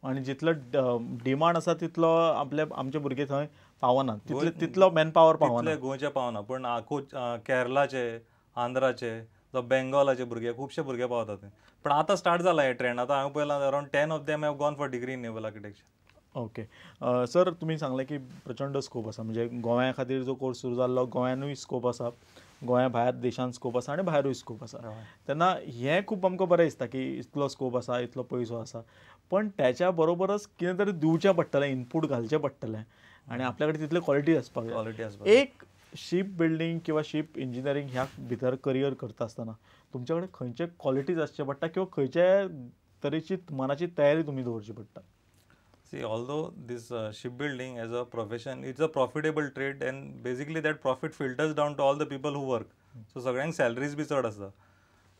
आनी जितलो डिमांड आसा तितलो आपले आमचे भुरगे थंय पावना, तितलो मॅनपावर पावना, गोंयचे पावना. पूण केरलाचे, आंध्राचे, जावं बेंगॉलाचे भुरगे, खुबशे भुरगे पावतात थंय. पण आतां स्टार्ट जाला हे ट्रेंड. आतां हांवें पळयलां around 10 of them have gone for degree in naval architecture. Okay sir, तुमी सांगलें की प्रचंड स्कोप आसा, म्हणजे गोंया खातीर जो कोर्स सुरू जाल्लो गोंयानूय स्कोप आसा, गोंया भायर देशांत स्कोप आसा आनी भायरूय स्कोप आसा. तेन्ना हें खूब आमकां बरें दिसता की इतलो स्कोप आसा, इतलो पयसो आसा, पण त्याच्या बरोबरच कितें तरी दिवचें पडटलें, इनपूट घालचें पडटलें आनी आपल्या कडेन तितली क्वॉलिटी आसपाक जाय. एक शीप बिल्डींग किंवा शीप इंजिनियरींग ह्या भितर करियर करता आसतना तुमच्या कडेन खंयचे क्वॉलिटीज आसचे पडटा किंवा खंयचे तरेची मनाची तयारी तुमी दवरची पडटा? See, although this shipbuilding as a profession, it's a profitable trade, and basically that profit filters down to all the people who work. So सगळ्यांक सॅलरीज बी चड आसता.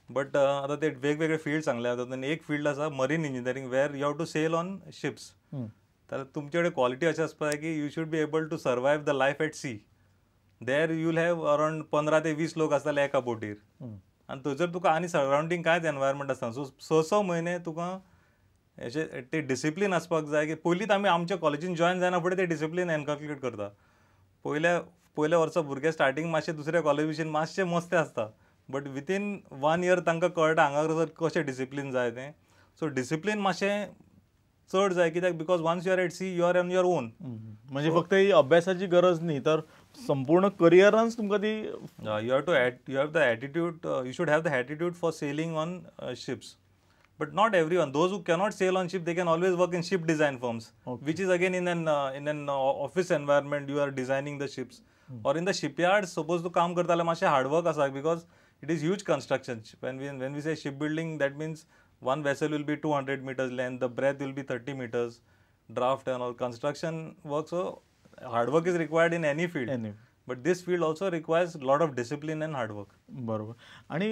बट आतां ते वेगवेगळे फिल्ड सांगले आतां, एक फिल्ड आसा marine engineering where you have to sail on ships. जाल्यार तुमचे कडेन क्वॉलिटी अशें आसपाक जाय की you should be able to survive the life at sea. There you will have around 15 ते 20 लोक आसतले एका बोटीर, आनी थंयसर तुका आनी सरावंडींग कांयच एनवायरमेंट आसना. सो 6-6 म्हयने तुका अशें ते डिसिप्लीन आसपाक जाय की पयलींच आमी आमच्या कॉलेजीन जॉयन जायना फुडें ते डिसिप्लीन एनकल्केट करता. पयल्या वर्सा भुरगे स्टार्टींग मातशे दुसऱ्या कॉलेज भशेन मातशे मस्ते आसता, बट विथीन 1 इयर तांकां कळटा हांगा कशें डिसिप्लीन जाय तें. सो डिसिप्लीन मातशें चड जाय, कित्याक because once you are at sea you are on your own. म्हणजे फक्त ही अभ्यासाची गरज न्ही तर संपूर्ण करियरांच तुमकां ती you have to you have the attitude, you should have the attitude for sailing on ships. But not everyone. Those who cannot sail on ship, they can always work in ship design firms, which is again in an office environment. You are designing the ships, or in the shipyards. Suppose tu kaam karta जाल्यार मातशें hard work आसा, because it is huge construction. When we say shipbuilding, that means one vessel will be 200 meters length, the breadth will be 30 meters, draft and all construction work. So hard work is required in any field. But this field also requires lot of discipline and hard work. बरोबर. आनी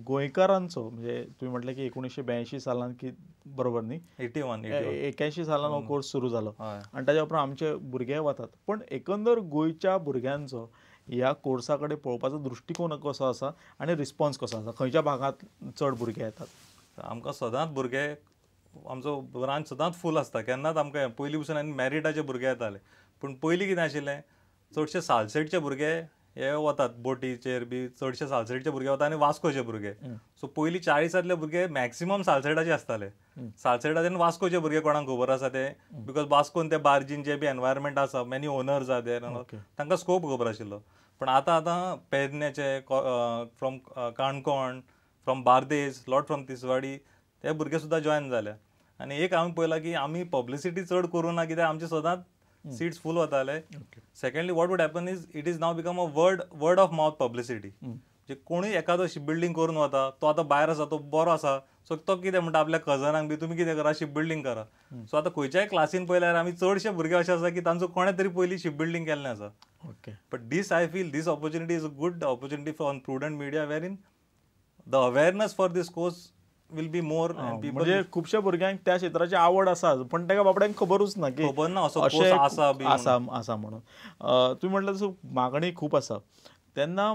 गोंयकारांचो म्हणजे तुमी म्हटलें की 1982 सालान की बरोबर न्ही, 81 सालान हो कोर्स सुरू जालो आनी ताच्या उपरांत आमचे भुरगे वतात, पण एकंदर गोंयच्या भुरग्यांचो ह्या कोर्सा कडेन पळोवपाचो दृश्टिकोन कसो आसा आनी रिस्पॉन्स कसो आसा, खंयच्या भागांत चड भुरगे येतात? आमकां सदांच भुरगे, आमचो ब्रांच सदांच फूल आसता. केन्नाच आमकां पयलीं पसून आनी मॅरिटाचे भुरगे येताले, पूण पयलीं कितें आशिल्लें, चडशे सालसेटचे भुरगे हे वतात बोटीचेर बी, चडशे सालसेटचे भुरगे वतात आनी वास्कोचे भुरगे. सो पयलीं 40 भुरगे मॅक्सिमम सालसेटाचे आसताले. सालसेटाचे आनी वास्कोचे भुरगे कोणाक खबर आसा ते, because वास्कोन ते बार्जींचे बी एनवायरमेंट आसा, मेनी ओनर्स आहा ते, तांकां स्कोप खबर आशिल्लो. पण आतां आतां पेडण्याचे, from Canacona, from Bardez, lot from Tiswadi, ते भुरगे सुद्दां जॉयन जाले. आनी एक हांवें पळयलां की आमी पब्लिसिटी चड करूं ना, कित्याक आमचे सदांच सीट्स फूल वताले. Secondly, what would happen is it is now become a word of mouth publicity. म्हणजे कोणूय एखादो शिप बिल्डींग करून वता, तो आतां भायर आसा, तो बरो आसा, सो तो कितें म्हणटा आपल्या कजनांक बी तुमी कितें करा, शिप बिल्डींग करा. सो आतां खंयच्याय क्लासीन पळयल्यार आमी चडशे भुरगे अशे आसा की तांचो कोणें तरी पयलीं शिप बिल्डींग केल्लें आसा. Okay. But this I feel this opportunity is a good opportunity for Prudent Media, wherein the awareness for this course will be more. म्हणजे खुबश्या भुरग्यांक त्या क्षेत्राची आवड आसा, पण ताका बाबड्यांक खबरूच ना की खबर ना असो कोर्स आसा आसा आसा म्हणून. तुमी म्हटलें तसो मागणी खूब आसा, तेन्ना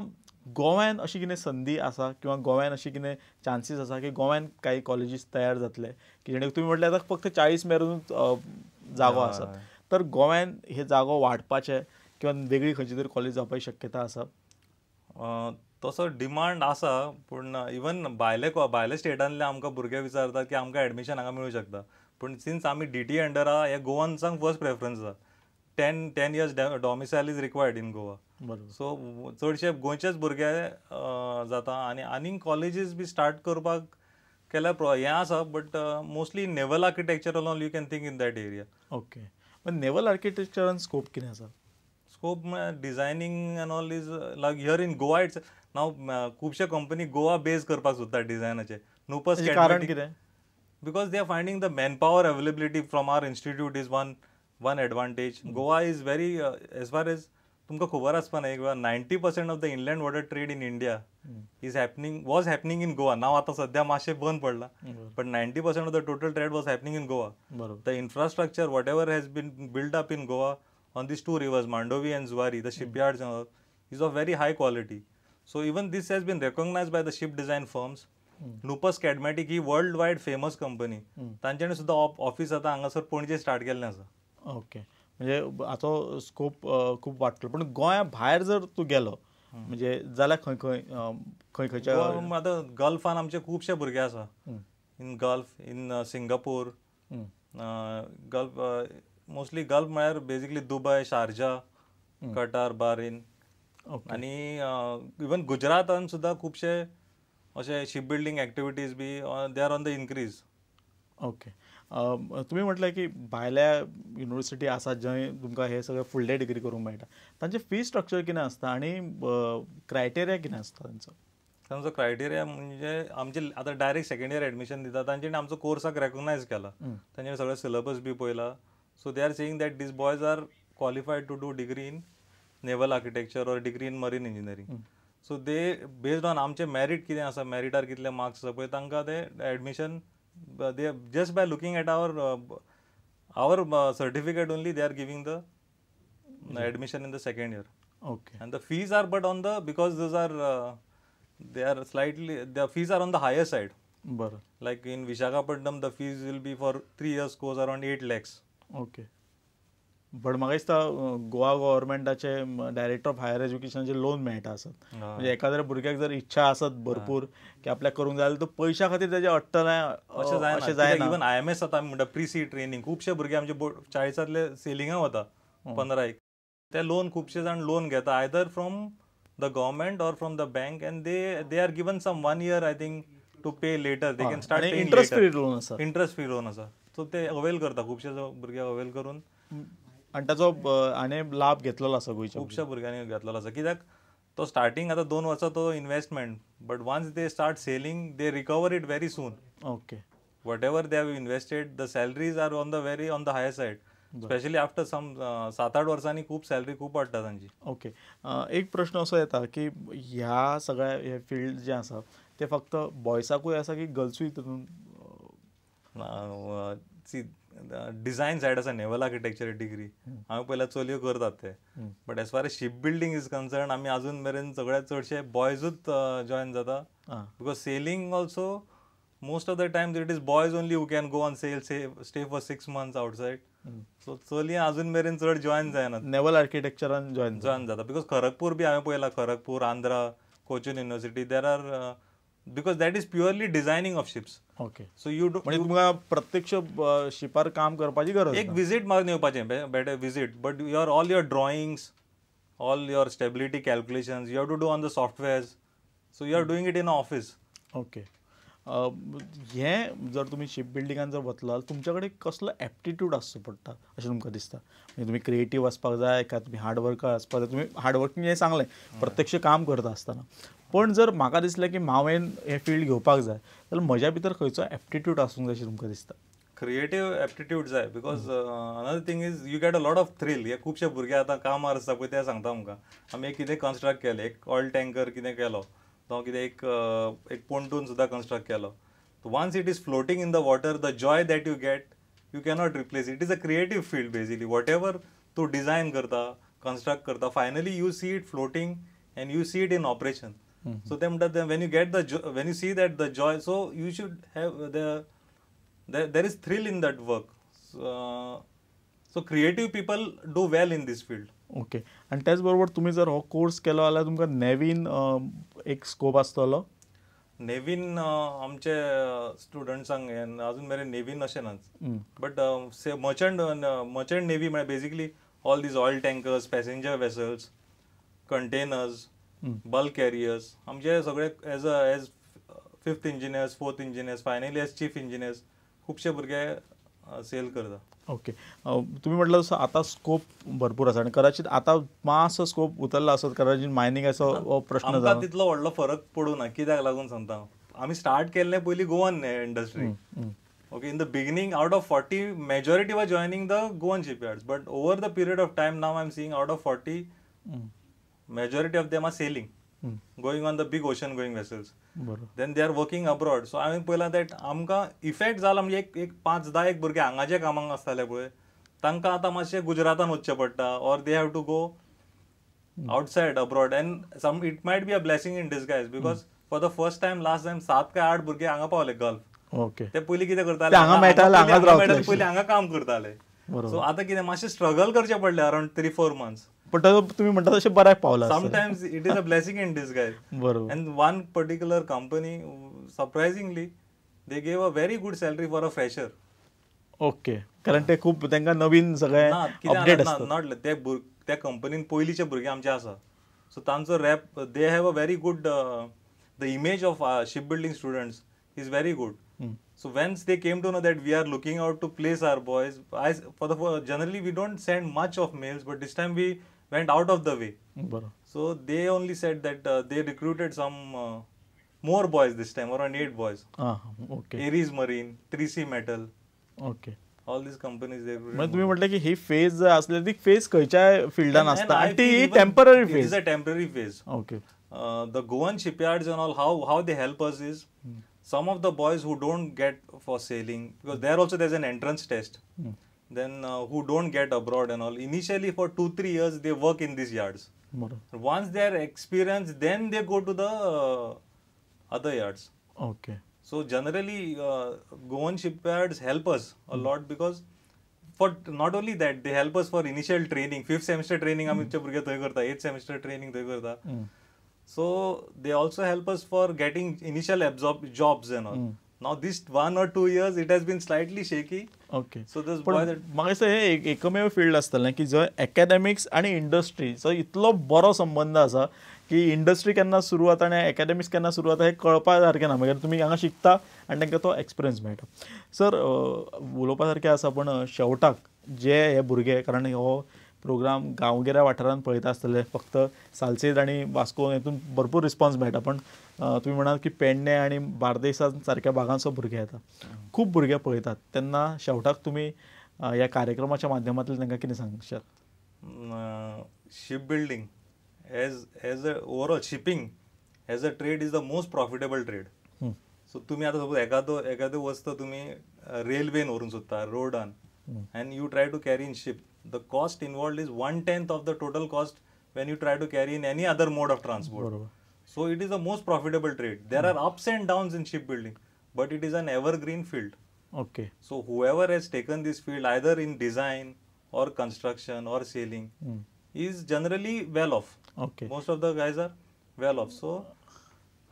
गोव्यान अशी कितें संदी आसा किंवा गोव्यान अशी कितें चान्सीस आसा की गोव्यान कांय कॉलेजीस तयार जातले की जेणे तुमी म्हटलें आतां फक्त 40 मेरेन जागो आसा, तर गोव्यान हे जागो वाडपाचे किंवा वेगळी खंयची तरी कॉलेज जावपाची शक्यता आसा? तसो डिमांड आसा, पूण इवन भायले स्टेटांतले आमकां भुरगे विचारतात की आमकां एडमिशन हांगा मेळूं शकता, पूण सिन्स आमी डी टी अंडर आहा, हे गोवन्सांक फर्स्ट प्रेफरन्स आसा. 10 years domicile is required in Goa. So चडशे गोंयचेच भुरगे जाता आनी आनीक कॉलेजीस बी स्टार्ट करपाक केल्यार हें आसा, but mostly naval architecture alone you can think in that area. Okay, पण नेवल आर्किटेक्चरान स्कोप कितें आसा? स्कोप म्हळ्यार designing and all is like here in Goa it's now खुबशे कंपनी गोवा बेज करपाक सोदता डिझायनाचे. नुपस कारण कितें? Because they are finding the manpower availability from our institute is one advantage. Goa is very as far as तुमकां खबर आसपा ना, एक 90% of the inland water trade in India is happening was happening in Goa. Now आतां सद्या मातशें बंद पडलां, but 90% of the total trade was happening in Goa. The infrastructure whatever has been build up in Goa on these two rivers, Mandovi and Zuari, the shipyards and all, is of very high quality. So even this has been recognized by the ship design firms. लुपस Cadmatic ही world wide famous company, तांच्यांनी सुद्दां office आतां हांगासर Panaji start केल्लें आसा. Okay, म्हणजे हाचो स्कोप खूब वाडटलो. पूण गोंया भायर जर तूं गेलो म्हणजे जाल्यार खंय खंय खंय खंयच्या आतां गल्फान आमचे खुबशे भुरगे आसा, in Gulf, in Singapore, Gulf mostly Gulf म्हळ्यार basically Dubai, Sharjah, Qatar, Bahrain आनी इवन गुजरातान सुद्दां खुबशे अशे ship building activities be they are on the increase. Okay, तुमी म्हटलें की भायल्या युनिवर्सिटी आसा जंय तुमकां हे सगळें फुडले डिग्री करूंक मेळटा, तांचे फी स्ट्रक्चर कितें आसता आनी क्रायटेरिया कितें आसता तांचो? तांचो क्रायटेरिया म्हणजे आमचे आतां डायरेक्ट सेकंड इयर एडमिशन दिता, तांच्यांनी आमचो कोर्साक रेकॉग्नायज केला, तांच्यांनी सगळें सिलेबस बी पळयला. So they are saying that these boys are qualified to do degree in naval architecture or degree in marine engineering. So they based on आमचे मेरीट कितें आसा, मेरिटार कितले मार्क्स आसा पळय, तांकां ते admission they just by looking at our certificate only they are giving the admission in the second year. Okay, and the fees are but on the because those are they are slightly the fees are on the higher side. बरं, like in Visakhapatnam the fees will be for 3 years course around 8 lakhs. Okay, but म्हाका दिसता गोवा गव्हर्मेंटाचे director of higher एज्युकेशनाचे loan मेळटा आसत, म्हणजे एखाद्या भुरग्याक जर इच्छा आसत भरपूर की आपल्याक करूंक जाय जाल्यार तो पयशा खातीर तेजें अडटलें अशें जायना. इवन IMS आतां आमी म्हणटा प्री सी ट्रेनींग, खुबशे भुरगे आमचे 40 सेलिंगा वता 15 एक, ते लोन खुबशे जाण लोन घेता either from the government or from the bank, and they are given some 1 year I think to pay later. They can start paying interest free loan आसा, इंट्रस्ट फ्री लोन आसा. So ते avail करता खुबशे भुरगे avail करून आनी ताचो आनी लाभ घेतलेलो आसा गोंयच्या खुबश्या भुरग्यांनी घेतलेलो आसा. कित्याक तो स्टार्टींग आतां 2 वर्सां तो investment, but once they start sailing they recover it very soon. Okay, whatever they have invested the salaries are on the very on the higher side, specially after some 7-8 वर्सांनी खूब सॅलरी खूब वाडटा तांची. Okay, एक प्रश्न असो येता की ह्या सगळ्या हे फिल्ड जें आसा तें फक्त बॉयसाकूय आसा की गर्ल्सूय तितून? डिझायन सायड आसा नेवल आर्किटेक्चर डिग्री हांवें पयल्या चलयो करतात ते, but as far as ship building is concern आमी आजून मेरेन सगळ्यात चडशे बॉयजूच जॉयन जाता, because sailing also most of the times it is boys only who can go on sail, stay for 6 months outside. So चलयो आजून मेरेन चड जॉयन जायना नेवल आर्किटेक्चरान जॉयन जाता, because Kharagpur बी हांवें पळयला, Kharagpur, Andhra, Cochin university, there are because that is purely designing of ships. Okay, so you do म्हणजे तुमकां प्रत्यक्ष शिपार काम करपाची गरज एक विजीट मारून येवपाचें, better visit, but your all your drawings, all your stability calculations you have to do on the softwares, so you are doing it in office. Okay, हें जर तुमी शिप बिल्डिंगान जर वतलो जाल्यार तुमच्या कडेन कसलो एप्टिट्यूड आसचो पडटा अशें तुमकां दिसता? म्हणजे तुमी क्रिएटीव आसपाक जाय काय तुमी हार्ड वर्कर आसपाक जाय? तुमी हार्डवर्कींग हें सांगलें प्रत्यक्ष काम करता आसतना, पण जर म्हाका दिसलें की हांवें हें फिल्ड घेवपाक जाय जाल्यार म्हज्या भितर खंयचो एप्टिट्यूड आसूंक जाय अशें तुमकां दिसता? क्रिएटीव एप्टिट्यूड जाय, because another thing is you get a lot of thrill. हे खुबशे भुरगे आतां कामार आसता पळय ते सांगता आमकां, आमी एक कितें कन्स्ट्रक्ट केलें, एक ऑयल टँकर कितें केलो, जावं कितें एक पोंटून सुद्दां कन्स्ट्रक्ट केलो, once it is floating in the water the joy that you get you cannot replace. It is a creative field basically, whatever तूं डिझायन करता, कन्स्ट्रक्ट करता, finally you see it floating and you see it in operation. So ते म्हणटात when you get the when you see that the joy, so you should have the there is thrill in that work. So creative people do well in this field. Okay, आनी त्याच बरोबर तुमी जर हो course केलो जाल्यार तुमकां नेवीन एक स्कोप आसतलो? नेवीन आमचे स्टुडंट्सांक अजून मेरेन नेवीन अशें नाच, बट मर्चंट नेवी म्हळ्यार basically all these oil tankers, passenger vessels, containers, bulk carriers, आमचे सगळे as a as 5th engineers, 4th engineers, finally as chief engineers खुबशे भुरगे सेल करता. ओके, तुमी म्हटलं तसो आतां स्कोप भरपूर आसा आनी कदाचित आतां मातसो स्कोप उतरला आसत, कदाचित मायनिंगाचो हो प्रश्न आमकां तितलो व्हडलो फरक पडूं ना. कित्याक लागून सांगता, आमी स्टार्ट केल्लें पयलीं Goan industry. Okay, in the beginning out of 40 majority were joining the Goan shipyards, but over the period of time now I am seeing out of 40 majority of them are sailing, going on the big ocean going vessels. Then they are working abroad. So हांवें पळयलां that आमकां effect जाला, म्हणजे एक 5-10 एक भुरगे हांगाचे कामाक आसताले पळय, तांकां आतां मातशें गुजरातान वचचें पडटा, or they have to go outside abroad, and some it might be a blessing in disguise because For the first time last time 7 काय 8 भुरगे हांगा पावले गल्फ. ओके. ते पयलीं कितें करताले, हांगा मेळटाले, पयलीं हांगा काम करताले. सो आतां कितें मातशें स्ट्रगल करचें पडलें अरावंड 3-4 मंथ्स. पण तुम्ही म्हणता तशें बऱ्याक पावला. Sometimes it is a blessing in disguise. बरोबर. And one particular company surprisingly they gave a very good salary for a fresher. Okay, कारण ते खूप तांकां नवीन सगळें अपडेट आसता. Not त्या कंपनीन पयलींचे भुरगे आमचे आसा, सो तांचो rep, they have a very good, the image of ship building students is very good. So once they came to know that we are looking out to place our boys, generally we don't send much of mails, but this time we went out of the way. So they only said that they recruited some more boys this time, around 8 boys. Okay. Aries Marine, 3C Metal. Okay. All these companies they recruited. म्हणजे तुम्ही म्हटलं की ही phase असली ती phase खंयच्याय फिल्डान आसता आणि ती temporary phase. It is a temporary phase. Okay. The Goan shipyards and all, how they help us is some of the boys who don't get for sailing, because there also there's an entrance test, then who don't get abroad and all, initially for 2-3 years they work in these yards. Once they are experienced, then they go to the other yards. Okay. So generally Goan shipyards help us a lot, because for not only that, they help us for initial training, 5th semester training आमचे भुरगे थंय करता, 8th semester training थंय करता. So they also help us for getting initial jobs and all. Now this 1 or 2 years it has been slightly shaky. Okay. So this boy that म्हाका दिसता हे एकमेव फील्ड आसतलें की जंय एकेडमिक्स आनी इंडस्ट्रीचो इतलो बरो संबंद आसा की इंडस्ट्री केन्ना सुरू जाता आनी एकेडमिक्स केन्ना सुरू जाता हें कळपा सारकें ना. मागीर तुमी हांगा शिकता आनी तांकां तो एक्सपिरियन्स मेळटा. सर, उलोवपा सारकें आसा, पूण शेवटाक जे हे भुरगे, कारण हो प्रोग्राम गांवगिऱ्या वाठारांत पळयता आसतले, फक्त सालसेद आनी वास्को हेतून भरपूर रिस्पॉन्स मेळटा, पण तुमी म्हणाल की पेडणे आनी बार्देसा सारक्या भागांचो भुरगे येता, खूब भुरगे पळयतात, तेन्ना शेवटाक तुमी ह्या कार्यक्रमाच्या माध्यमांतल्यान तांकां कितें सांगशात? Ship building as a overall shipping as a trade is the most profitable trade. So तुमी आतां सपोज एखादो वस्त तुमी रेल्वेन व्हरूंक सोदता, रोडान, and you try to carry in ship, the cost involved is 1/10 of the total cost when you try to carry in any other mode of transport. Barobar. So it is the most profitable trade. There are ups and downs in shipbuilding, but it is an evergreen field. Okay. So whoever has taken this field either in design or construction or sailing is generally well off. Okay. Most of the guys are well off. So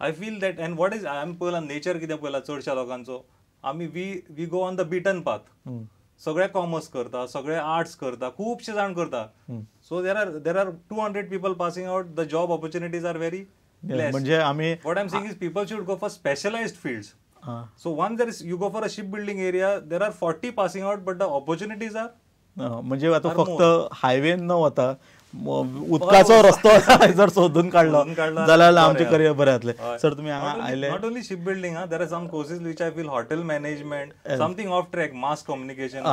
I feel that, and what is, I am पळयला nature कितें पळयला चडशा लोकांचो, आमी we go on the beaten path. सगळे commerce करता, सगळे arts करता, खुबशे जाण करता. So there are 200 people passing out, the job opportunities are very less. म्हणजे आमी what I am saying is people should go for specialised fields. So once there is, you go for a ship building area, there are 40 passing out, but the opportunities are, म्हणजे आतां फक्त highway न वता उदकाचो रस्तो जर सोदून काडलो जाल्यार आमचें करियर बरें जातलें. सर, तुमी हांगा आयले. Not only ship building, there are some courses which I feel hotel management, something off track, mass communication.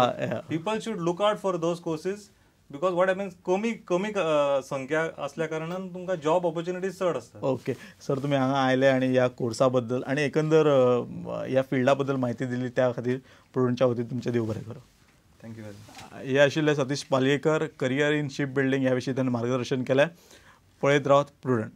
People should look out for those courses, because what happens, कमी कमी संख्या असल्या कारणान तुमकां जॉब ऑपॉर्च्युनिटीज चड आसता. ओके सर, तुमी हांगा आयले आनी ह्या कोर्सा बद्दल आनी एकंदर ह्या फिल्डा बद्दल म्हायती दिली त्या खातीर प्रुडंटच्या वतीन तुमचें देव बरें करूं. Thank you very much. हे आशिल्ले Satish Palyekar, career in ship building ह्या विशीं तांणी मार्गदर्शन केलें. पळयत रावत प्रुडंट.